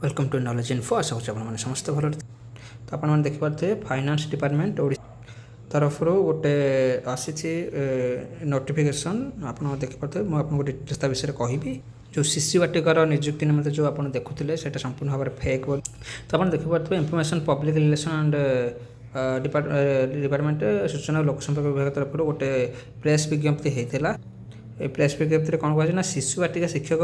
Welcome to Knowledge Info. ଆଶା କରୁଛି ଆପଣମାନେ ସମସ୍ତେ ଭଲରେ। ତ ଆପଣମାନେ ଦେଖିପାରୁଥିବେ, ଫାଇନାନ୍ସ ଡିପାର୍ଟମେଣ୍ଟ ଓଡ଼ିଶା ତରଫରୁ ଗୋଟେ ଆସିଛି ନୋଟିଫିକେସନ୍। ଆପଣ ଦେଖିପାରୁଥିବେ। ମୁଁ ଆପଣଙ୍କୁ ଡିଟେଲ୍ସ ତା ବିଷୟରେ କହିବି। ଯେଉଁ ଶିଶୁ ବାଟିକାର ନିଯୁକ୍ତି ନିମନ୍ତେ ଯେଉଁ ଆପଣ ଦେଖୁଥିଲେ, ସେଇଟା ସମ୍ପୂର୍ଣ୍ଣ ଭାବରେ ଫେକ୍ ବୋଲି। ତ ଆପଣ ଦେଖିପାରୁଥିବେ, Information Public Relation and Department, ସୂଚନା ଓ ଲୋକସମ୍ପର୍କ ବିଭାଗ ତରଫରୁ ଗୋଟେ ପ୍ରେସ୍ ବିଜ୍ଞପ୍ତି ହେଇଥିଲା। ଏ ପ୍ରେସ୍ ବିଜ୍ଞପ୍ତିରେ କ'ଣ କୁହାଯାଇଛି ନା, ଶିଶୁ ବାଟିକା ଶିକ୍ଷକ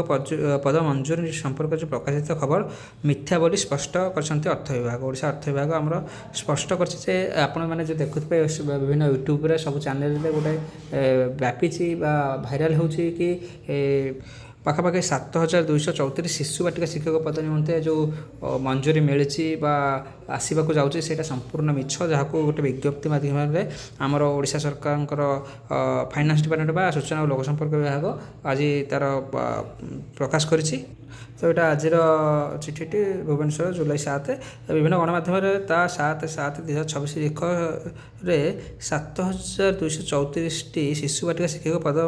ପଦ ମଞ୍ଜୁର ସମ୍ପର୍କରେ ଯେଉଁ ପ୍ରକାଶିତ ଖବର ମିଥ୍ୟା ବୋଲି ସ୍ପଷ୍ଟ କରିଛନ୍ତି ଅର୍ଥ ବିଭାଗ। ଓଡ଼ିଶା ଅର୍ଥ ବିଭାଗ ଆମର ସ୍ପଷ୍ଟ କରିଛି ଯେ ଆପଣମାନେ ଯେଉଁ ଦେଖୁଥିବେ, ବିଭିନ୍ନ ୟୁଟ୍ୟୁବରେ, ସବୁ ଚ୍ୟାନେଲରେ ଗୋଟେ ବ୍ୟାପିଛି ବା ଭାଇରାଲ୍ ହେଉଛି କି ପାଖାପାଖି 7234 ଶିଶୁ ବାଟିକା ଶିକ୍ଷକ ପଦ ନିମନ୍ତେ ଯେଉଁ ମଞ୍ଜୁରୀ ମିଳିଛି ବା ଆସିବାକୁ ଯାଉଛି, ସେଇଟା ସମ୍ପୂର୍ଣ୍ଣ ମିଛ, ଯାହାକୁ ଗୋଟେ ବିଜ୍ଞପ୍ତି ମାଧ୍ୟମରେ ଆମର ଓଡ଼ିଶା ସରକାରଙ୍କର ଫାଇନାନ୍ସ ଡିପାର୍ଟମେଣ୍ଟ ବା ସୂଚନା ଓ ଲୋକସମ୍ପର୍କ ବିଭାଗ ଆଜି ତା'ର ପ୍ରକାଶ କରିଛି। ତ ଏଇଟା ଆଜିର ଚିଠିଟି, ଭୁବନେଶ୍ୱର, ଜୁଲାଇ 7। ବିଭିନ୍ନ ଗଣମାଧ୍ୟମରେ ତା 7/7/2026 ତାରିଖରେ 7234ଟି ଶିଶୁ ବାଟିକା ଶିକ୍ଷକ ପଦ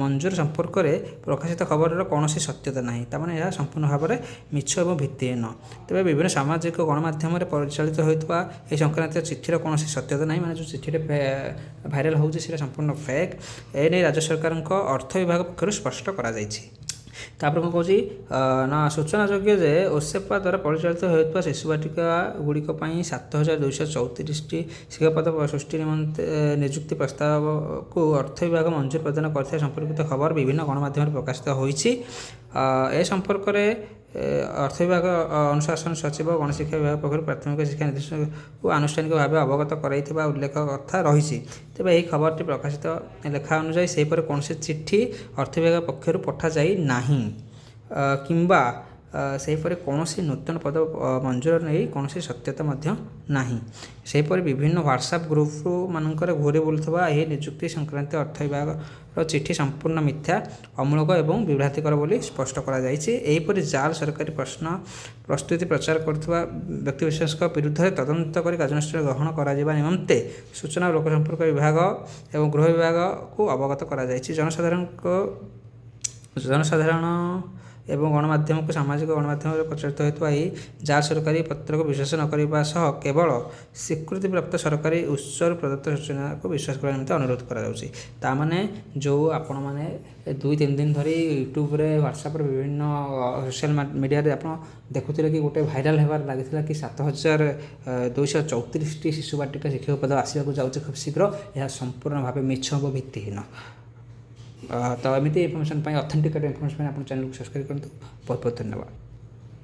ମଞ୍ଜୁର ସମ୍ପର୍କରେ ପ୍ରକାଶିତ ଖବରର କୌଣସି ସତ୍ୟତା ନାହିଁ। ତା ମାନେ ଏହା ସମ୍ପୂର୍ଣ୍ଣ ଭାବରେ ମିଛ ଏବଂ ଭିତ୍ତିହୀନ। ତେବେ ବିଭିନ୍ନ ସାମାଜିକ ଗଣମାଧ୍ୟମରେ ପରିଚାଳିତ ହେଉଥିବା ଏହି ସଂକ୍ରାନ୍ତୀୟ ଚିଠିର କୌଣସି ସତ୍ୟତା ନାହିଁ। ମାନେ ଯେଉଁ ଚିଠିରେ ଭାଇରାଲ୍ ହେଉଛି, ସେଇଟା ସମ୍ପୂର୍ଣ୍ଣ ଫେକ୍। ଏ ନେଇ ରାଜ୍ୟ ସରକାରଙ୍କ ଅର୍ଥ ବିଭାଗ ପକ୍ଷରୁ ସ୍ପଷ୍ଟ କରାଯାଇଛି। ତାପରେ କ'ଣ କହୁଛି ନା, ସୂଚନାଯୋଗ୍ୟ ଯେ ଓସେପା ଦ୍ୱାରା ପରିଚାଳିତ ହେଉଥିବା ଶିଶୁ ବାଟିକା ଗୁଡ଼ିକ ପାଇଁ 7234ଟି ଶିକ୍ଷକ ପଦ ସୃଷ୍ଟି ନିମନ୍ତେ ନିଯୁକ୍ତି ପ୍ରସ୍ତାବକୁ ଅର୍ଥ ବିଭାଗ ମଞ୍ଜୁରୀ ପ୍ରଦାନ କରିଥିବା ସମ୍ପର୍କିତ ଖବର ବିଭିନ୍ନ ଗଣମାଧ୍ୟମରେ ପ୍ରକାଶିତ ହୋଇଛି। ଏ ସମ୍ପର୍କରେ ଅର୍ଥ ବିଭାଗ ଅନୁଶାସନ ସଚିବ ଗଣଶିକ୍ଷା ବିଭାଗ ପକ୍ଷରୁ ପ୍ରାଥମିକ ଶିକ୍ଷା ନିର୍ଦ୍ଦେଶକକୁ ଆନୁଷ୍ଠାନିକ ଭାବେ ଅବଗତ କରାଇଥିବା ଉଲ୍ଲେଖ କଥା ରହିଛି। ତେବେ ଏହି ଖବରଟି ପ୍ରକାଶିତ ଲେଖା ଅନୁଯାୟୀ ସେହିପରି କୌଣସି ଚିଠି ଅର୍ଥ ବିଭାଗ ପକ୍ଷରୁ ପଠାଯାଇ ନାହିଁ କିମ୍ବା ସେହିପରି କୌଣସି ନୂତନ ପଦ ମଞ୍ଜୁର ନେଇ କୌଣସି ସତ୍ୟତା ମଧ୍ୟ ନାହିଁ। ସେହିପରି ବିଭିନ୍ନ ହ୍ୱାଟ୍ସଆପ୍ ଗ୍ରୁପ୍ ମାନଙ୍କରେ ଘୁରି ବୁଲୁଥିବା ଏହି ନିଯୁକ୍ତି ସଂକ୍ରାନ୍ତୀୟ ଅର୍ଥ ବିଭାଗର ଚିଠି ସମ୍ପୂର୍ଣ୍ଣ ମିଥ୍ୟା, ଅମୂଳକ ଏବଂ ବିଭ୍ରାନ୍ତିକର ବୋଲି ସ୍ପଷ୍ଟ କରାଯାଇଛି। ଏହିପରି ଜାଲ ସରକାରୀ ପ୍ରଶ୍ନ ପ୍ରସ୍ତୁତି ପ୍ରଚାର କରୁଥିବା ବ୍ୟକ୍ତିବିଶେଷଙ୍କ ବିରୁଦ୍ଧରେ ତଦନ୍ତ କରି କାର୍ଯ୍ୟାନୁଷ୍ଠାନ ଗ୍ରହଣ କରାଯିବା ନିମନ୍ତେ ସୂଚନା ଓ ଲୋକସମ୍ପର୍କ ବିଭାଗ ଏବଂ ଗୃହ ବିଭାଗକୁ ଅବଗତ କରାଯାଇଛି। ଜନସାଧାରଣ ଏବଂ ଗଣମାଧ୍ୟମକୁ ସାମାଜିକ ଗଣମାଧ୍ୟମରେ ପ୍ରଚାରିତ ହେଉଥିବା ଏହି ଜାଲ ସରକାରୀ ପତ୍ରକୁ ବିଶ୍ୱାସ ନ କରିବା ସହ କେବଳ ସ୍ୱୀକୃତିପ୍ରାପ୍ତ ସରକାରୀ ଉତ୍ସରୁ ପ୍ରଦତ୍ତ ସୂଚନାକୁ ବିଶ୍ୱାସ କରିବା ନିମନ୍ତେ ଅନୁରୋଧ କରାଯାଉଛି। ତା ମାନେ ଯେଉଁ ଆପଣମାନେ 2-3 ଦିନ ଧରି ୟୁଟ୍ୟୁବରେ, ହ୍ୱାଟ୍ସଆପ୍ରେ, ବିଭିନ୍ନ ସୋସିଆଲ ମିଡ଼ିଆରେ ଆପଣ ଦେଖୁଥିଲେ କି ଗୋଟେ ଭାଇରାଲ୍ ହେବାରେ ଲାଗିଥିଲା କି 7234ଟି ଶିଶୁ ବାଟିକା ଶିକ୍ଷକ ପଦ ଆସିବାକୁ ଯାଉଛି ଖୁବ୍ ଶୀଘ୍ର, ଏହା ସମ୍ପୂର୍ଣ୍ଣ ଭାବେ ମିଛ ଏବଂ ଭିତ୍ତିହୀନ। ତ ଏମିତି ଇନଫର୍ମେସନ୍ ପାଇଁ, ଅଥେଣ୍ଟିକେଟ୍ ଇନଫର୍ମେସନ୍ ପାଇଁ ଆପଣ ଚ୍ୟାନେଲକୁ ସବସ୍କ୍ରାଇବ୍ କରନ୍ତୁ। ବହୁତ ବହୁତ ଧନ୍ୟବାଦ।